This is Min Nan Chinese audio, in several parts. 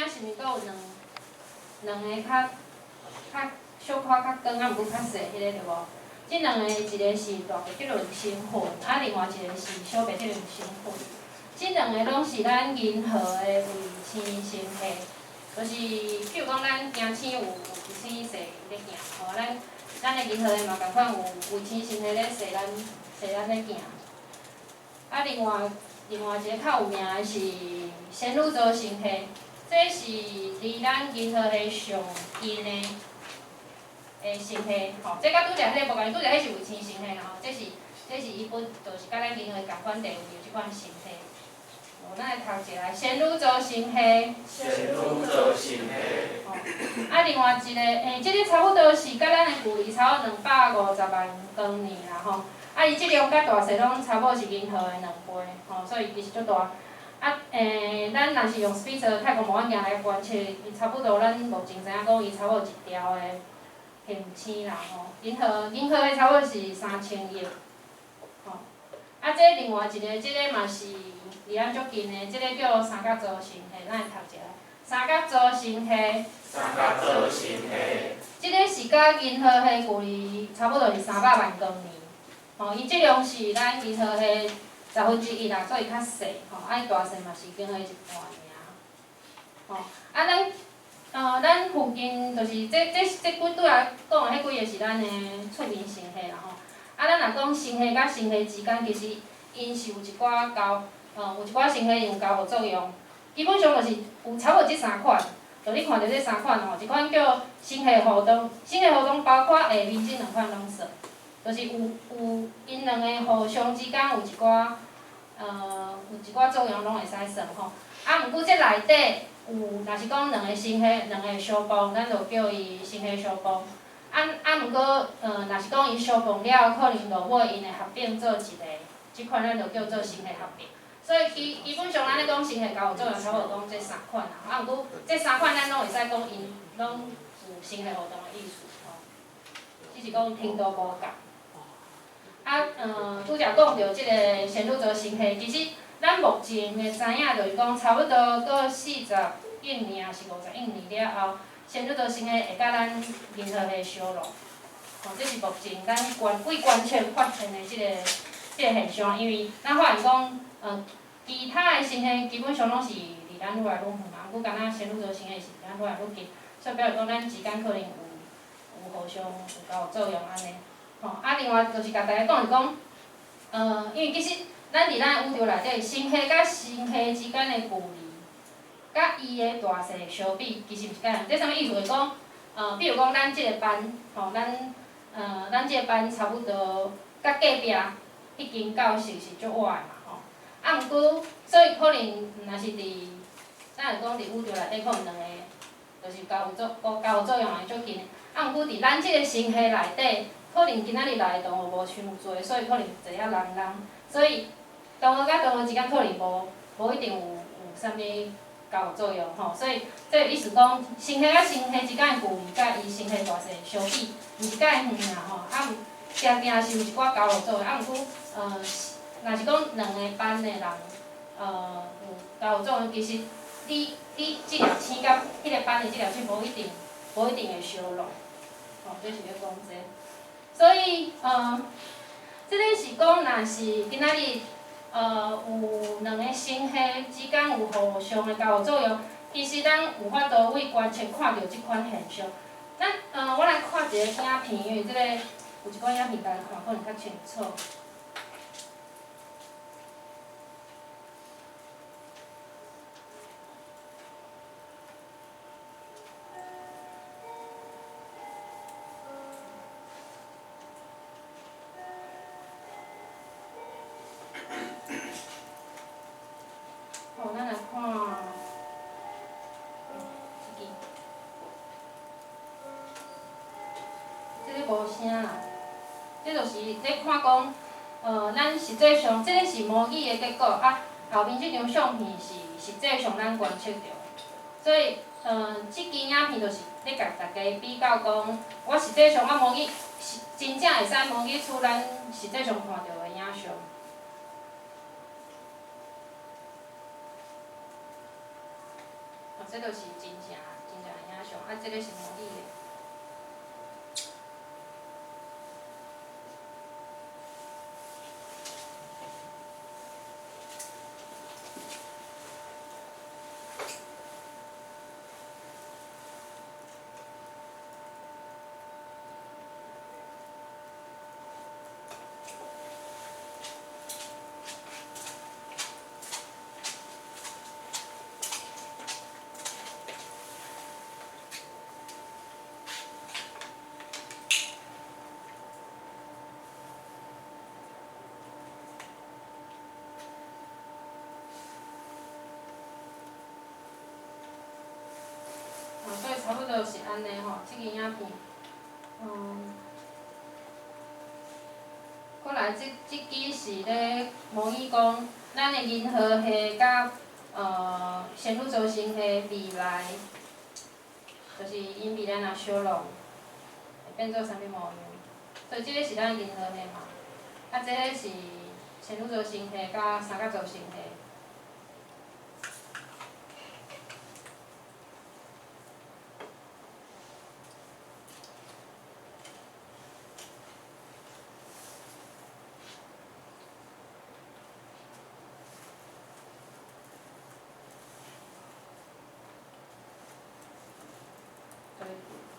是毋是閣有兩個較小可較光，啊，毋過較細彼个對無？這兩个，一个是大白吉倫星雲，啊，另外一个是小白吉倫星雲。這兩个攏是咱銀河的衛星星系，就是譬如講咱行星有衛星星咧行，吼，咱的銀河系嘛仝款有衛星星系咧踅咱咧行。啊，另外一个較有名的是仙女座星系，這是離咱銀河系上近的星系，吼，這佮拄才彼个無仝，拄才彼是衛星星系啦，吼，這是伊本就是佮咱銀河仝款地位的這款星系。哦，咱來讀一下仙女座星系。仙女座星系。吼，啊，另外一个，這个差不多是佮咱的距離差不多250萬光年啦，吼。啊，伊質量佮大細攏差不多是銀河的2倍，吼，所以其實足大。啊，咱若是用斯比澤太空望遠鏡來觀測，伊差不多咱目前知影講，伊差不多一兆个恆星啦，吼。銀河的差不多是3000億，吼。啊，這另外一个，這个嘛是離咱足近的，這個叫三角座星系，咱來讀一下。三角座星系。三角座星系。這个是佮銀河系距離差不多是300萬光年，吼，伊質量是咱銀河系1/10啦，所以較細，吼，啊，伊大細嘛是銀河系一半爾，吼，啊，咱附近就是這幾拄仔講的彼幾个是咱的出名星系啦，吼，啊，咱若講星系佮星系之間，其實𪜶是有一寡交，有一寡星系有交互作用，基本上就是有差不多這三款，就你看著這三款吼，一款叫星系互動，星系互動包括下面這兩款攏算，就是有𪜶兩个互相之間有一寡作用攏會使算吼。啊，毋過這內底有，若是講兩个星系，兩个相碰，咱就叫伊星系相碰。啊，毋過，若是講伊相碰了，可能落尾𪜶會合併做一个，這款咱就叫做星系合併。所以基本上咱咧講星系交互作用，差不多講這三款啦。啊，毋過這三款咱攏會使講𪜶攏有星系互動的意思吼，只是講程度無仝。啊，拄才講著這个仙女座星系，其實咱目前的知影就是講，差不多過40億年，抑是50億年了後，仙女座星系會佮咱銀河系相落。吼，這是目前咱觀測發現的這個現象，因為咱發現講，其他的星系基本上攏是離咱愈來愈遠嘛，毋過敢若仙女座星系是離咱愈來愈近，所以表示講咱之間可能有互相有交互作用按呢。吼，啊，另外就是共大家講是講，因為其實咱佇咱宇宙內底，星系佮星系之間的距離，佮伊的大細相比，其實毋是共。這啥物意思？就是講，比如講咱這個班，吼，咱這個班差不多，佮隔壁彼間教室是足倚的嘛，吼。啊，毋過，所以可能若是佇，咱會講佇宇宙內底，可能兩個就是交互作用會足近的。啊，毋過佇咱這個星系內底，可能今仔日來的同學無傷濟，所以可能坐遐人人，所以同學佮同學之間可能無一定有啥物交互作用吼，所以這個意思講，星系佮星系之間的距離，佮伊星系大細相比，毋是介遠啦吼，啊，定定是有一寡交互作用，啊，毋過，若是講兩个班的人，有交互作用，其實你這粒星佮彼个班的這粒星無一定會相落，吼，這是咧講這個。所以，這个是講，若是今仔日，有兩个星系之間有互相的交互作用，其實咱有法度為觀測看著這款現象。咱，我來看一個影片，因為這個有一寡影片，大家看可能較清楚。好，咱來看這支，這个無聲啦，這就是咧看講，咱實際上這个是模擬的結果啊，後面這張相片是實際上咱觀測著的，所以，這支影片就是咧共大家比較講，我實際上我模擬是真正會使模擬出咱實際上看著的影像。這就是真正真正的影像，啊，這个是模擬的。所以差不多是按呢吼，這个影片，過來這支是咧模擬講，咱的銀河系佮仙女座星系未來，就是𪜶未來若相挵，會變做啥物模樣？所以這个是咱銀河系嘛，啊，這个是仙女座星系佮三角座星系。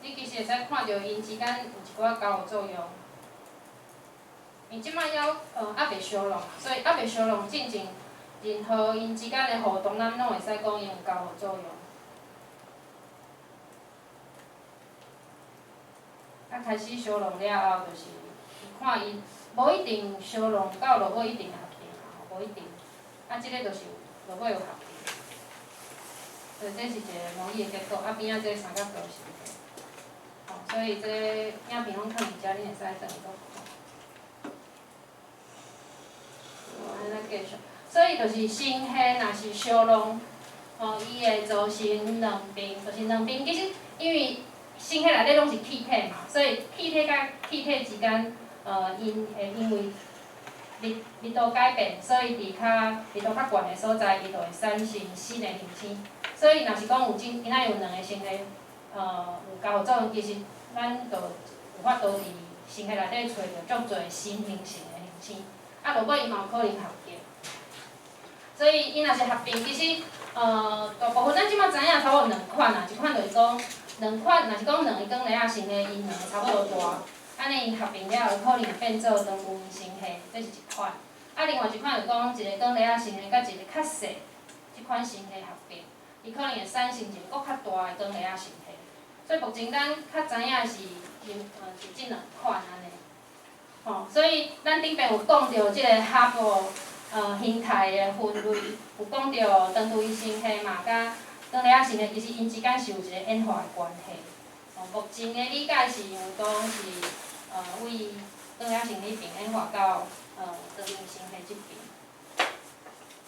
你其實會使看著𪜶之間有一寡交互作用。因這擺猶猶未相挵，所以猶未相挵進前，任何𪜶之間的互動，咱攏會使講𪜶有交互作用。啊，開始相挵了後，就是看伊無一定相挵到落尾一定合併啊，無一定。啊，這个就是落尾有合併。所以這是一個模擬的結果，啊邊仔這个三角座是。所以這个影片攏囥佇遮，恁會使轉去閣看。按呢繼續，所以就是星系若是相挵，吼，伊會造成兩邊，就是兩邊其實因為星系內底攏是氣體嘛，所以氣體佮氣體之間，𪜶會因為密度改變，所以佇較密度較懸的所在，伊就會產生新的行星。所以若是講有今仔有兩個星系，有交互作用，其實咱就有法度佇星系內底揣著足濟新形成的行星。啊，落尾伊嘛有可能合併。所以伊若是合併，其實大部分咱這擺知影差不多有兩款啦，一款就是講兩款，若是講兩個光螺仔星系，𪜶兩個差不多大，按呢𪜶合併了後，可能會變做長雲星系，這是一款。啊，另外一款就講一個光螺仔星系佮一個較細這款星系合併，伊可能會產生一個閣較大的光螺仔星系。所以目前咱較知影是，是這兩款按呢。吼，所以咱頂遍有講著這个哈勃形態的分類，有講著長錐星系嘛，佮光螺仔星系，其實𪜶之間是有一個演化的關係。吼，目前的理解是因為講是，為光螺仔星系彼邊演化到長錐星系這邊。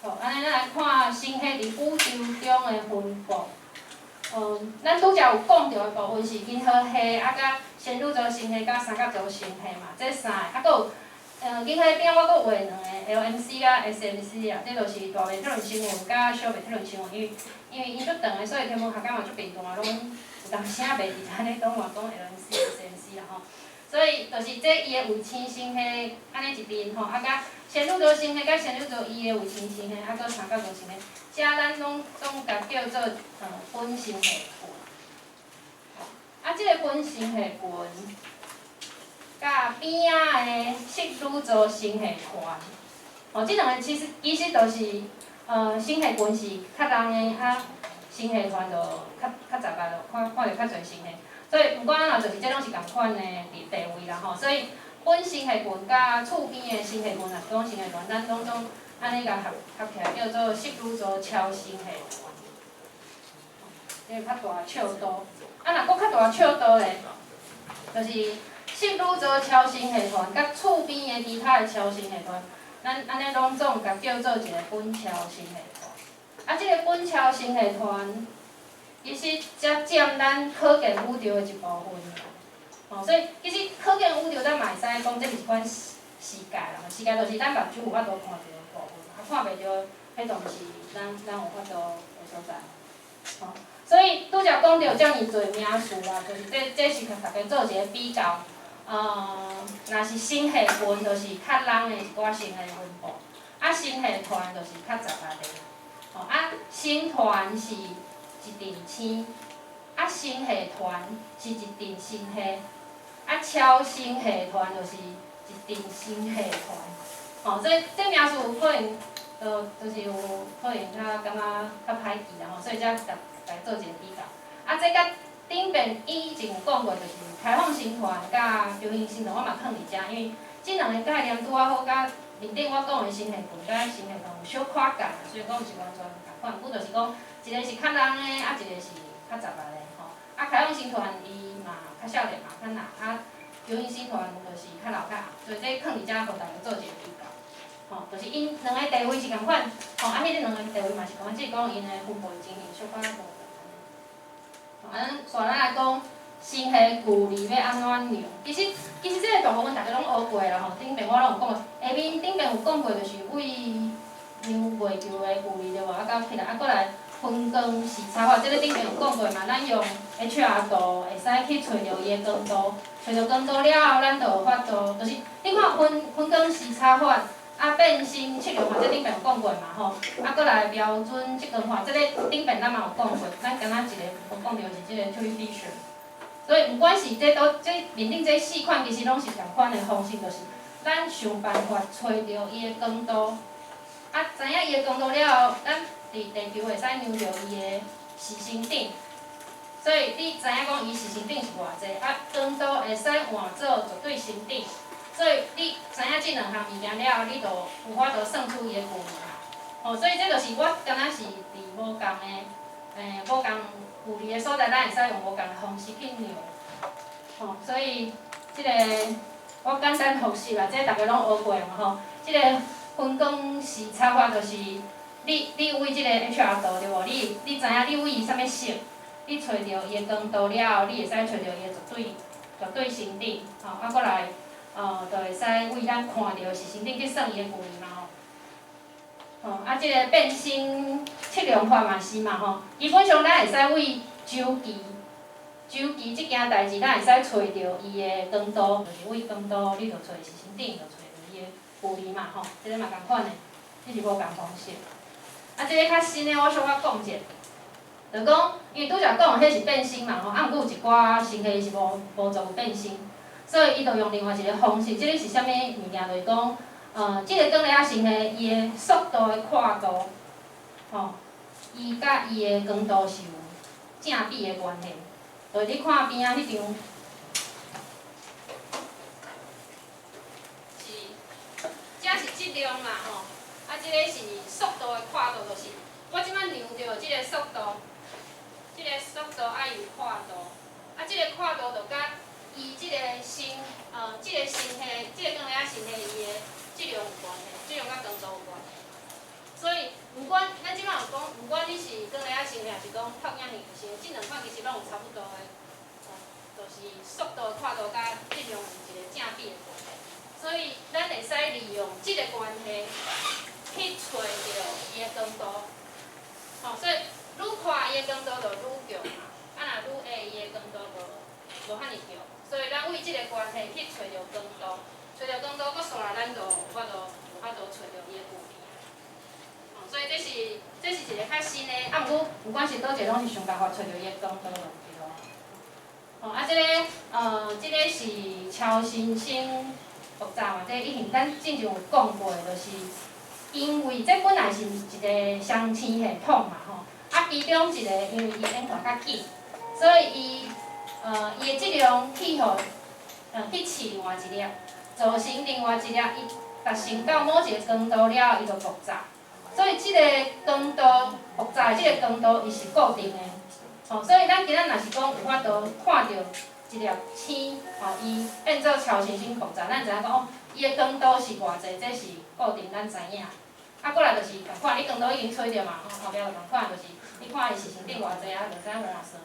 好，按呢咱來看星系佇宇宙中的分布。咱拄才有講著的部分是銀河系，啊，佮仙女座星系，佮三角座星系嘛，這三个，啊，閣有，銀河邊我閣畫兩個 LMC 佮 SMC 啊，這就是大麥哲倫星雲佮小麥哲倫星雲，因為𪜶足長的，所以天文學家嘛足頻繁，攏有當時仔袂佇安呢，攏嘛講 LMC、SMC 啦吼。所以就是這伊的衛星星系按呢一陣吼，啊，佮仙女座星系佮仙女座伊的衛星星系，啊，閣三角座星系，遮咱攏總共叫做本星系群。啊，這个本星系群，佮邊仔的色女座星系團，吼，這兩個其實就是，星系群是較重的，啊，星系團就較雜啊，就看著較濟星系。所以毋管按怎，就是這攏是仝款的地位啦吼。所以本星系群佮厝邊的星系群，若是講星系團，咱攏總按呢共合起來，叫做色女座超星系團。這個較大笑多，啊，若閣較大笑多咧，就是色女座超星系團佮厝邊的其他的超星系團，咱按呢攏總共叫做一個本超星系團。啊，這個本超星系團，其實才佔咱可見宇宙的一部分。吼，所以其實可見宇宙咱嘛會使講，這是一款視界啦。視界就是咱目睭有法度看著的部分，啊，看袂著，彼就毋是咱有法度的所在。吼，所以拄才講著遮爾濟名詞啦，就是這這是共大家做一個比較。若是星系群，就是較櫳的一寡星系分布；啊，星系團就是較雜仔的。吼，啊，星團是一陣星，啊，星系團是一陣星系，啊，超星系團就是一陣星系團。吼，所以這名詞有可能，就是有可能較感覺較歹記啦吼，所以才共來做一個比較。啊，這佮頂遍以前有講過，就是開放星團佮球形星團，我嘛囥佇遮，因為這兩個概念拄仔好佮面頂我講的星系群佮星系團有小可仝，所以講毋是完全仝款。毋過就是講，一個是較櫳的，啊，一個是較雜仔的吼。啊，開放星團伊嘛較少年嘛較老，啊，球形星團就是較老較紅，所以這囥佇遮，予大家做一個比較。吼，就是𪜶兩个地位是仝款，吼，啊，彼个兩個地位嘛是仝款，只是講𪜶的分布情形小可無仝款。啊，咱煞來講星系距離欲按怎量？其實，其實這个大部分大家攏學過啦吼，頂遍我攏有講過，下面頂遍有講過，就是為量月球的距離對無？啊，到起來，啊，閣來分光視差法，這个頂遍有講過嘛？咱用 HR 圖會使去揣著伊的光度，揣著光度了後，咱就有法度，就是你看分分光視差法。啊，變星測量法，這頂遍有講過嘛吼。啊，閣來標準測光法，這个頂遍咱嘛有講過，咱敢若一个無講著是這个 Tulley-Fisher。所以，毋管是這都這面頂這四款，其實攏是仝款的方式，就是咱想辦法揣著伊的光度。啊，知影伊的光度了後，咱佇地球會使量著伊的視星等。所以你知影講伊視星等是偌濟，啊，光度會使換做絕對星等。所以你知影這兩項物件了後，你就有法度算出伊的距離嘛。吼，所以這就是我敢若是佇無仝的，無仝距離的所在，咱會使用無仝的方式去量。吼，所以這个我簡單複習啦，這大家攏學過嘛吼。這个分光視差法就是你你為這个 HR 圖對無？你你知影你為伊啥物色，你揣著伊的光度了後，你會使揣著伊的絕對絕對星等，吼，啊，閣來。就會使為咱看著視星等去算伊的距離嘛吼。吼，啊，這个變星測量法嘛是嘛吼，基本上咱會使為周期，周期這件代誌，咱會使揣著伊的光度，就是為光度，你就揣視星等，就揣著伊的距離嘛吼，這个嘛仝款的，這是無仝方式。啊，這个較新的，我小可講者，就講，因為拄才講彼是變星嘛吼，啊，毋過有一寡星系是無無做變星。所以伊就用另外一個方式，這个是啥物物件？就是講，這个光子星系伊的速度的闊度，吼，伊佮伊的光度是有正比的關係。就是你看邊仔彼張，是，這是質量嘛吼，啊，這个是速度的闊度，就是我這擺量著這个速度，這個速度愛有闊度，啊，這個闊度就佮伊這個星，這個星系，這個光子星系伊的質量有關係，質量佮光度有關係。所以，毋管咱這擺有講，毋管你是光子星系，抑是講透鏡行星，這兩款其實攏有差不多的，就是速度闊度佮質量有一個正比的關係。所以，咱會使利用這個關係去揣著伊的光度。吼，所以愈寬伊的光度就愈強嘛，啊若愈矮伊的光度就無遐爾強。所以咱為這個關係去揣著光度，揣著光度，閣煞來咱就有法度有法度揣著伊的距離。吼，所以這是這是一個較新的，啊，毋過毋管是佗一個，攏是想辦法揣著伊的光度就對咯。吼，啊，這個這個是超新星爆炸嘛？這以前咱之前有講過，就是因為這本來是一個雙星系統嘛，吼，啊，其中一個因為伊演化較緊，所以伊伊的質量去予去飼另外一粒，造成另外一粒伊達成到某一個光度了後，伊就爆炸。所以這個光度爆炸的這個光度，伊是固定的。吼，所以咱今仔若是講有法度看著一粒星，吼，伊變做超新星爆炸，咱知影講哦，伊的光度是偌濟，這是固定，咱知影。啊，過來就是仝款，你光度已經揣著嘛，吼，後壁就仝款，就是你看伊視星等偌濟啊，就知換算，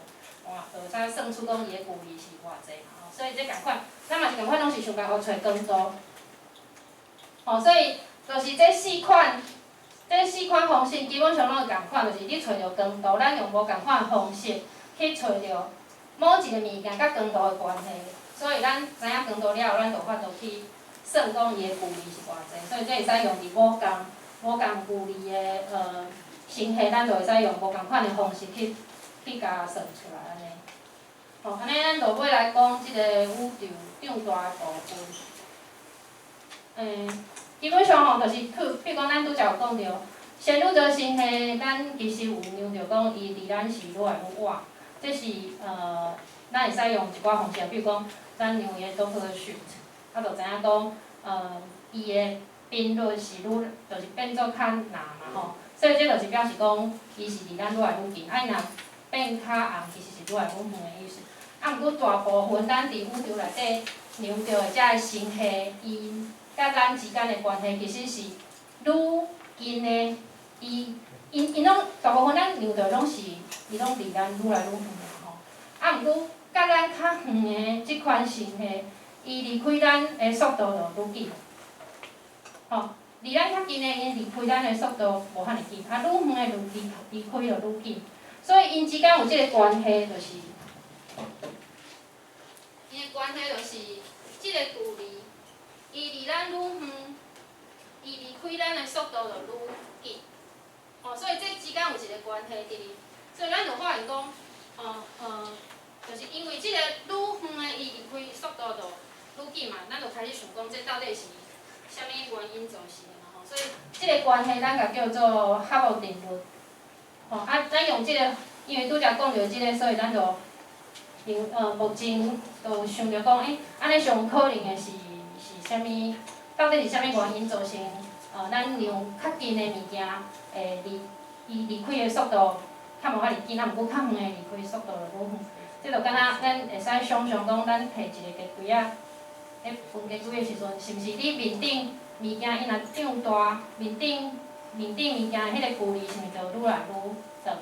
換就會使算出講伊的距離是偌濟嘛，吼。所以這仝款，咱嘛是仝款，攏是想辦法揣光度。吼，所以就是這四款。這四款方式基本上攏會仝款，就是你揣著光度，咱用無仝款的方式去揣著某一个物件佮光度的關係，所以咱知影光度了後，咱就有法度去算講伊的距離是偌濟，所以這會使用佇無仝距離的星系，咱就會使用無仝款的方式去共算出來按呢。吼，按呢咱落尾來講這个宇宙長大的部分。基本上吼，就是譬如講，咱拄才有講著，仙女座星系，咱其實有量著講，伊離咱是愈來愈倚。這是咱會使用一寡方式，比如講，咱量伊的 Doppler shift，啊，就知影講，伊的頻率是愈，就是變做較藍嘛吼。所以這就是表示講，伊是離咱愈來愈近。啊，伊若變較紅，其實是愈來愈遠的意思。啊，毋過大部分咱佇宇宙內底量著的這个星系，伊佮咱之間的關係，其實是愈近的，伊𪜶攏大部分咱量著攏是，伊攏離咱愈來愈遠的吼。啊，毋過佮咱較遠的這款星系，伊離開咱的速度就愈緊。吼，離咱較近的，𪜶離開咱的速度無遐爾緊，啊，愈遠的就離開就愈緊。所以𪜶之間有這个關係，就是，𪜶的關係就是這个距離，伊離咱愈遠，伊離開咱的速度就愈緊。吼，所以這之間有一个關係佇咧，所以咱就發現講，就是因為這个愈遠的，伊離開速度就愈緊嘛，咱就開始想講，這到底是啥物原因造成的嘛吼？所以這个關係咱共叫做哈勃定律。吼，啊，咱用這个，因為拄才講著這个，所以咱就用目前就想著講，欸，按呢上可能的是啥物？到底是啥物原因造成？咱量較近的物件，會離伊離開的速度較無遐爾緊，啊，毋過較遠的離開速度就愈遠。這就敢若咱會使想像講，咱提一个雞胿仔，咧分雞胿的時陣，是毋是你面頂物件伊若長大，面頂物件的彼個距離是毋是就愈來愈長？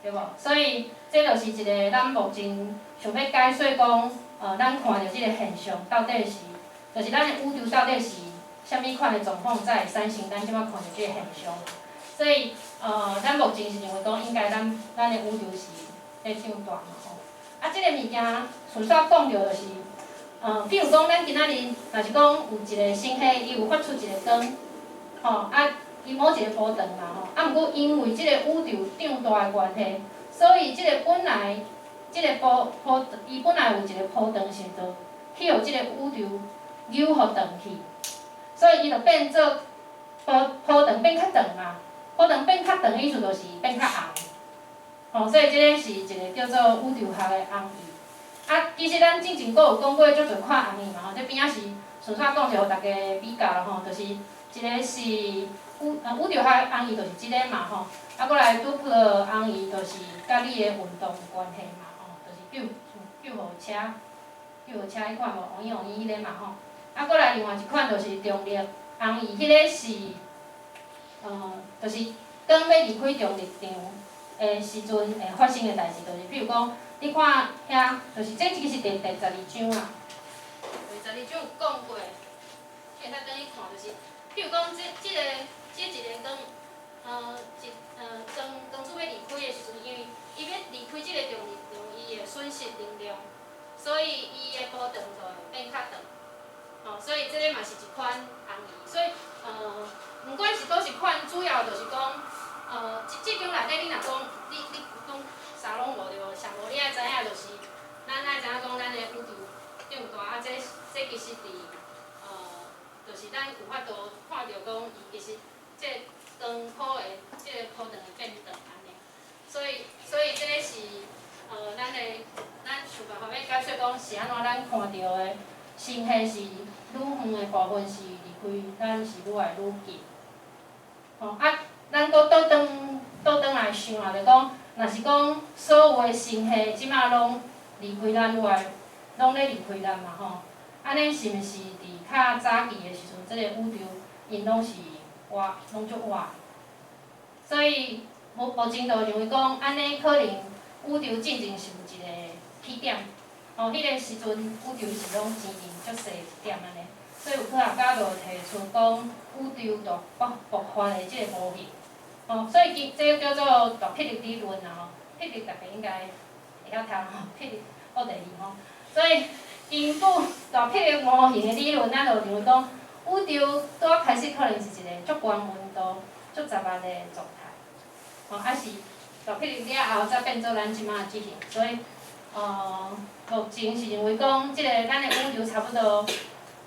對無？所以這就是一个咱目前想欲解說講，咱看著這個現象到底是，就是咱的宇宙到底是啥物款的狀況，才會產生咱這擺看著這個現象。所以，咱目前是認為講，應該咱的宇宙是咧長大嘛吼。啊，這个物件順紲講著就是，比如講，咱今仔日若是講有一个星系，伊有發出一个光，吼，啊，伊某一个波長嘛吼，啊，毋過因為這个宇宙長大的關係，所以這個本來這个波波，伊本來有一个波長是就去予這个宇宙扭予長去，所以伊就變做波長變較長嘛，波長變較長的意思就是變較紅，吼，所以這个是一个叫做宇宙學的紅移。啊，其實咱之前閣有講過足濟款紅移嘛吼，這邊仔是順紲講者予大家比較啦吼，就是一个是宇宙學紅移就是這个嘛吼，啊，閣來拄破紅移就是佮你的運動有關係嘛吼，就是救護車彼款無，嗡嗡嗡彼個嘛吼，啊，閣來另外一款就是重力紅移，彼个是，就是光欲離開重力場的時陣會發生的代誌，就是比如講，你看遐，就是這其實第12章啦，第12章有講過，你會使轉去看，就是比如講這一個光，一光子欲離開的時陣，因為伊欲離開這個重力場，伊會損失能量，所以伊的波長就會變較長。吼，所以這个嘛是一款紅移，所以毋管是佗一款，主要就是講，這種內底你若講，你講啥攏無對無？上無你愛知影就是，咱愛知影講咱的宇宙長大啊，這其實佇就是咱有法度看著講，伊其實這光譜的這个波長會變長按呢。所以這个是咱想辦法欲解說講是按怎咱看著的星系是愈遠的部分是離開咱是愈來愈近。吼啊，咱閣倒轉來想啊，就講，若是講所有的星系這馬攏離開咱愈來，攏咧離開咱嘛吼，按呢是毋是佇較早期的時陣，這個宇宙𪜶攏是活，攏足活？所以目前就認為講，按呢可能宇宙進前是有一個起點，吼，彼個時陣宇宙是攏糋糋足細一點按呢，所以有科學家就提出講宇宙大爆爆發的這個模型，吼，所以其這叫做大霹靂理論啦吼，霹靂大家應該會曉聽吼，霹靂奧地利吼，所以根據大霹靂模型的理論，咱就認為講宇宙拄仔開始可能是一個足懸溫度、足雜亂的狀態，吼，啊是大霹靂了後才變做咱這馬的情形，所以，目前是認為講，這個咱的宇宙差不多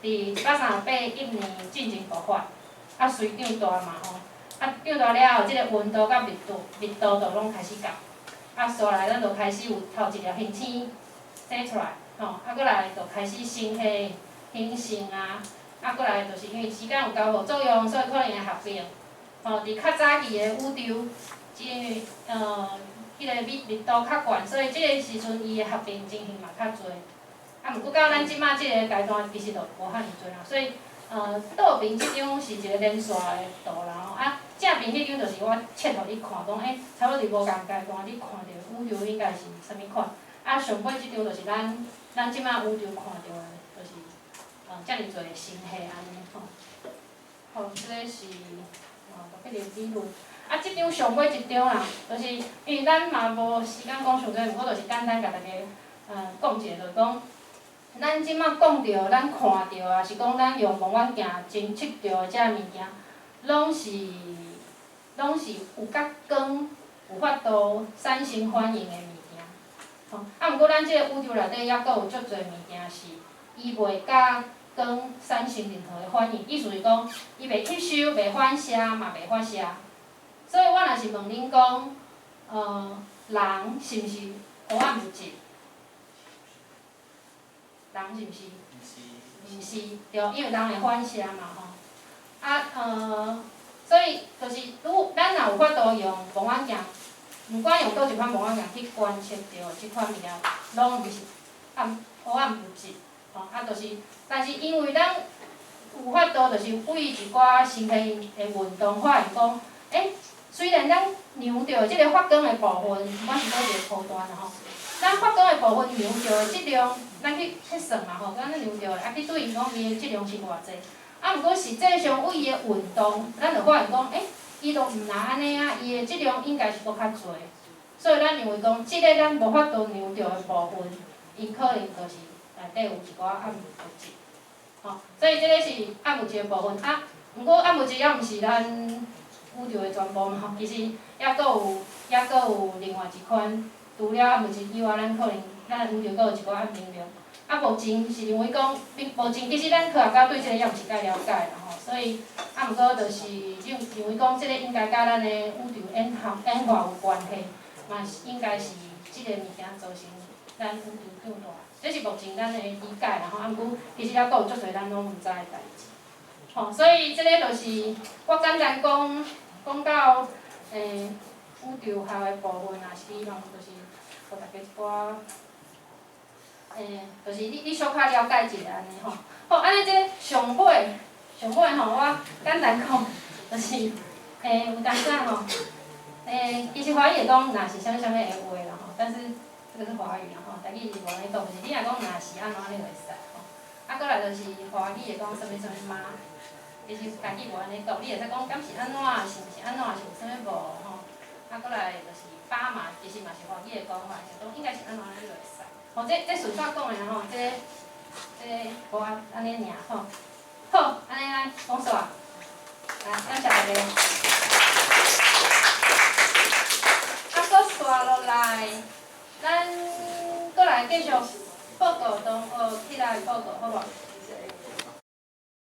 佇138億年進前爆發，啊隨長大嘛吼，啊長大了後，這個溫度佮密度就攏開始降，啊紲來咱就開始有頭一粒行星生出來，吼，啊閣來就開始星系形成啊，啊閣來就是因為時間有交互作用，所以可能會合併，吼，佇較早期的宇宙，因為彼個密度較懸，所以這個時陣伊的合併情形嘛較濟。啊，毋過到咱這馬這個階段，其實就無遐爾濟啦。所以，倒邊這張是一個連線的圖啦吼。啊，正邊彼張就是我切予你看，講欸，差不多佇無仝階段，你看著宇宙應該是啥物款。啊，上尾這張就是咱這馬宇宙看著的，就是遮爾濟星系按呢吼。好，這個是特別的理論。啊，這張上尾一張啦，就是因為咱嘛無時間講傷濟，毋過就是簡單共大家講一下，就是講，咱這馬講著、咱看著啊，是講咱用望遠鏡偵測著的這物件，攏是有佮光有法度產生反應的物件。吼，啊，毋過咱這個宇宙內底猶閣有足濟物件是伊袂佮光產生任何的反應，意思是講，伊袂吸收、袂反射，嘛袂發射。所以我若是問恁講，人是毋是黑暗物質？人是毋是？毋是，對，因為人會反射嘛吼。啊，所以就是，如咱若有法度用望遠鏡，毋管用佗一款望遠鏡去觀測著這款物件，攏毋是黑暗物質，吼，啊，就是，但是因為咱有法度，就是對一寡星系的運動發現講，欸，雖然咱量著這個發光的部分，我是佗一個波段啦吼，咱發光的部分量著的質量，咱去算嘛吼，咱量著的，啊去對應講伊的質量是偌濟，啊，毋過實際上對伊的運動，咱就發現講，欸，伊都毋若按呢啊，伊的質量應該是閣較濟，所以咱認為講，這個咱無法度量著的部分，伊可能就是內底有一寡暗物質，吼，所以這個是暗物質的部分啊。毋過暗物質猶毋是咱宇宙的全部嘛，其實猶閣有另外一款，除了暗物質以外，咱可能咱宇宙閣有一寡暗能量。啊，目前是認為講，目前其實咱科學家對這個猶毋是介了解啦吼，所以啊，毋過就是認為講，這個應該佮咱的宇宙演化有關係，嘛是應該是這個物件造成咱宇宙長大。這是目前咱的理解啦吼，啊，毋過其實猶閣有足濟咱攏毋知的代誌。吼，所以這個就是我簡單講講到宇宙學的部分，也是希望就是予大家一寡，就是你小可了解一下按呢吼。好，按呢這上尾上尾吼，我簡單講，就是有當時吼，其實華語會講若是啥物啥物的話啦吼，但是這個是華語啦吼，台語是無按呢講，就是你若講若是按怎你就會使吼。啊，閣來就是華語會講啥物啥物嗎？其實台語無按呢講，你會使講敢是按怎，是毋是按怎，是有啥物無吼。啊，閣來就是吧嘛，其實嘛是華語的講法，就講應該是按怎按呢就會使。吼，這順煞講的啦吼，這無按呢爾吼。好，按呢咱講煞，來感謝大家。啊，閣紲落來，咱閣來繼續報告同學起來報告，好無？